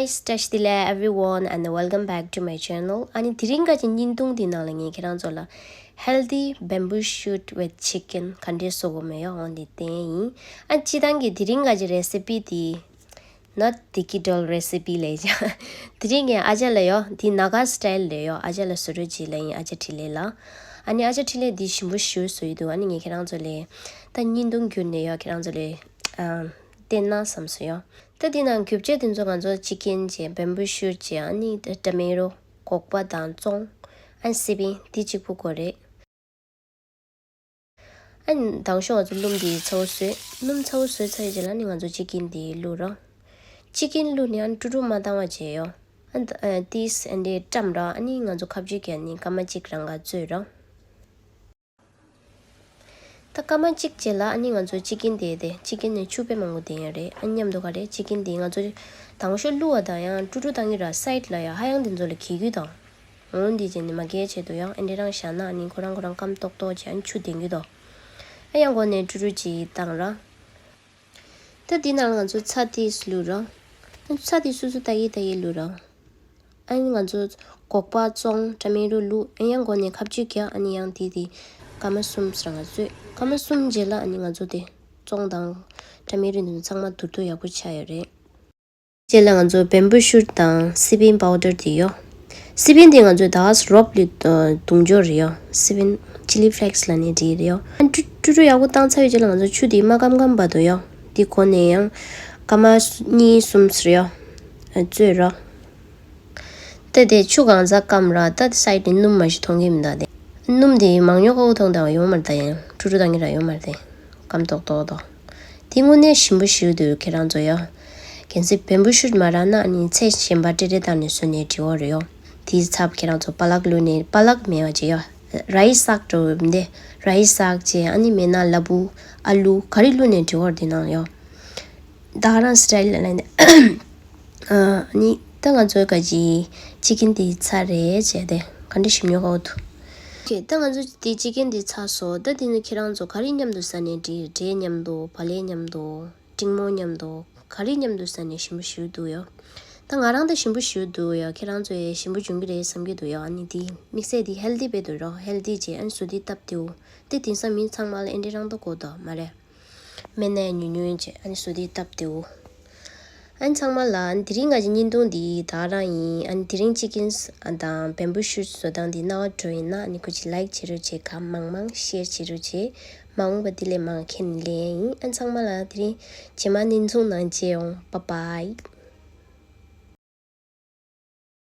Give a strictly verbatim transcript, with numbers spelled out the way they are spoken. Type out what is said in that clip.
Nice touch delay everyone and welcome back to my channel. ཨ་ནི་དེ་རིང་ག་ཅིག་བརྙན་ཐུང་འདི་ནང་ལ་ངས་ཁྱེད་རང་ཚོ་ལ་healthy bamboo shoot with chicken ག་འདྲས་བཟོ་དགོས་མེད་ཡོ་འོང་འདི་བསྟན་ཡིན། ཨ་སྤྱི་བཏང་གི་དེ་རིང་ག་ཅིག་recipe འདི་not digital recipe ལས་ཀྱང་དེ་རིང་ངས་ཨ་ཅག་ལ་ཡོ་འདི་ནཱ་ག་style རེད་ཡོ། ཨ་ཅག་ལ་བཟོ་རོགས་བྱེད་ལ་ཡིན་ཨ་ཅག་འཕྲིན་ལས་ལ། ཨ་ནི་ཨ་ཅག་འཕྲིན་ལས་འདི་ཞིམ་པོ་ཞེ་པོ་བཟོ་ཡི་འདུག་ཨ་ནི་ངས་ཁྱེད་རང་ཚོ་ལ་ད་བརྙན་ཐུང་བརྒྱུད་ནས་ཡོ་ཁྱེད་རང་ཚོ་ལ་ཨ་བསྟན་ན་བསམ་སོང་ཡོ། ད་འདི་ནང་རྒྱུ་ཆ་དེ་ཚོ་ང་ཚོ་chicken བྱས་bamboo shoot བྱས་ཨ་ནི་tomato སྒོག་པ་དང་བཙོང་ཨ་ནི་སི་པན་འདི་གཅིག་པུ་དགོས་རེད། ཨ་ནི་དང་ཤོག་ང་ཚོ་ལྷུམས་འདི་ཚ་བོ་བཟོས། ལྷུམས་ཚ་བོ་བཟོས་ཚར་རྗེས་ལ་ནི་ང་ཚོ་chicken འདི་བླུགས་རོགས། chicken བླུགས་ནས་ཨ་ནི་ཀྲུ་ཀྲུ་མ་བཏང་བ་བྱས་ཡོ། ཨ་ནི་ཏིས་ཨ་འདི་བཀྲམ་རོགས། ཨ་ནི་ང་ཚོ་ཁ་བཅུག་གི་ཨ་ནི་སྐར་མ་གཅིག་རང་ག་བཙོས་རོགས། ད་སྐར་མ་གཅིག་རྗེས་ལ་ཨ་ནི་ང་ཚོ་chicken དེ་དེ་chicken ནས་ཆུ་དཔེ་མང་པོ་ལྡང་ཡོད་རེད། ཨ་མཉམ་དུ་ག་རེ་chicken དེ་ང་ཚོ་དང་ཤོག་བླུགས་པ་དང་ཡང་ཀྲུ་ཀྲུ་བཏང་གི་ར་side ལ་ཡ་ཧ་ཡང་དེ་ཚོ་ལ་གྱེས་རྒྱུ་དང་། འོ་འདི་བྱས་ནས་མ་གྱེས་ཆེད་དུ་ཡང་ཨ་འདྲ་རང་བཞག་ན་ཨ་ནི་ཁོ་རང་ཁོ་རང་སྐམ་ཏོག་ཏོག་བྱས་ཨ་ནི་ཆུ་ལྡང་གི་དོ། ཨ་ཡང་འགོ་ནས་ཀྲུ་ཀྲུ་ཅིག་བཏང་ར། ད་འདི་ནང་ལ་ང་ཚོ་ཚྭ་ཏིས་བླུགས་ར། ཨ་ཚྭ་དེ་སོ་སོ་ལྟ་གི་ལྟ་གི་བླུགས་ར། ཨ་ནི་ང་ཚོ་སྒོག་པ་བཙོང་tomato བླུགས། ཨ་ཡང་འགོ་ནས་ཁ་བཅུག་རྒྱག་ཨ་ནི་ཡང་དེ་དེ་སྐར་མ་གསུམ་རང་ང་ཚོས་སྐར་མ་གསུམ་རྗེས་ལ་ཨ་ནི་ང་ཚོ་དེ་བཙོང་དང་tomato འདི་ཚོ་ཚང་མ་དུར་དུ་ཡག་པོ་ཆགས་ཡོད་རེད། རྗེས་ལ་ང་ཚོ་bamboo shoot དང་སི་པན་powder དེ་ཡོ། སི་པན་དེ་ང་ཚོས་ད་རོབ་ལི་བརྡུང་འཇོག་རེད་ཡོ། སི་པན་chilli flakes ལ་ནི་དེ་རེད་ཡོ། ཨ་ཀྲུ་ཀྲུ་ཀྲུ་ཡག་པོ་བཏང་ཚར་བའི་རྗེས་ལ་ང་ཚོ་ཆུ་དེ་མ་སྐམ་སྐམ་བར་དུ་ཡོ། དེ་གོ་ནས་ཡང་སྐར་མ་གཉིས་གསུམ་ཟེར་ཡོ། བཙོས་རོགས། ད་དེ་ཆུ་གང་ཚ་སྐམ་ར་ད་side ནས་སྣུམ་མ་ཞིག་མཐོང་གི་མི་འདུག་དེ། སྣུམ་དེ་མང་ཉོ་ཁ་བོ་མཐོང་དང་ཡོང་མར་ད་ཡང་ཀྲུ་ཀྲུ་བཏང་གི་ར་ཡོང་མར་དེ། སྐམ་ཏོག་ཏོག་དོ། དེ་དངོས་གནས་ཞིམ་པོ་ཞིག་འདུག་ཁྱེད་རང་ཚོ་ཡ། གལ་སྲིད་bamboo shoot མ་རག་ན་ཨ་ནི་ཚལ་གཞན་པ་སྤྲེལ་སྤྲེལ་བཏང་ནས་བཟོས་ནས་འབྲི་བ་རེད་ཡོ། དེའི་ཚབ་ཁྱེད་རང་ཚོ་པ་ལག་བླུགས་ནས་པ་ལག་མེད་པ་བྱེད་ཡོ། རའི་སག་འགྲོ་འདི་རའི་སག་བྱས་ཨ་ནི་མེད་ན་ལ་ཕུག་ཨ་ལུ་ག་རེ་བླུགས་ནས་འབྲི་བ་རེད་དེ་ནང་ཡོ། ད་ག་རང་style ལ་ལན་ཨ་ནི་ད་ང་ཚོའི་ག་ཅི་chicken དེ་ཚར་རེད་བྱས་ཏེ་ག་འདྲ་ཞིམ་ཉོ་ག་འོ་ཐུ། ཁྱེད་ད་ང་ཚོ་དེ་chicken དེ་ཚར་སོང་ད་དེ་ནི་ཁྱེད་རང་ཚོ་ག་རེ་མཉམ་དུ་ཟ་ནས་འགྲིག་འབྲས་མཉམ་དུ་བག་ལེབ་མཉམ་དུ་འབྲིང་མོ་མཉམ་དུ་ག་རེ་མཉམ་དུ་ཟ་ནས་ཞིམ་པོ་ཞིག་འདུག་ཡོ། ད་ང་རང་ད་ཞིམ་པོ་ཞིག་འདུག་ཡོ་ཁྱེད་རང་ཚོ་ཡང་ཞིམ་པོ་འབྱུང་གི་རེད་བསམ་གྱི་འདུག་ཡོ། ཨ་ནི་དེ་དམིགས་བསལ་དེ་healthy དཔེ་འདུག་རོགས་healthy བྱས་ཨ་ནི་བཟོ་དེ་སྟབས་བདེའོ། དེ་དེང་སང་མི་ཚང་མ་ལ་ཨེ་འདྲ་རང་ད་གོ་ད་མ་རེད། སྨན་ནས་ཉུང་ཉུང་བྱས་ཨ་ནི་བཟོ་དེ་སྟབས་བདེའོ། ཨ་ནི་ཚང་མ་ལ་ཨ་ནི་དེ་རིང་ང་ཅི་བརྙན་ཐུང་འདི་ད་རང་ཡིན། ཨ་ནི་དེ་རིང་chicken དང་bamboo shoot བཟོ་སྟངས་འདི་རྣ་བ་འགྲོ་ཡིན་ན་ཨ་ནི་ཁུ་ཅི་like བྱེད་རོགས་བྱེད། གང་མང་མང་share བྱེད་རོགས་བྱེད། མ་འོངས་པ་འདི་ལས་མང་ཁྱེད་ནི་ལེན་ཡིན། ཨ་ནི་ཚང་མ་ལ་དེ་རིང་རྗེས་མ་བརྙན་ཐུང་ནང་མཇལ་ཡོང་། Bye bye།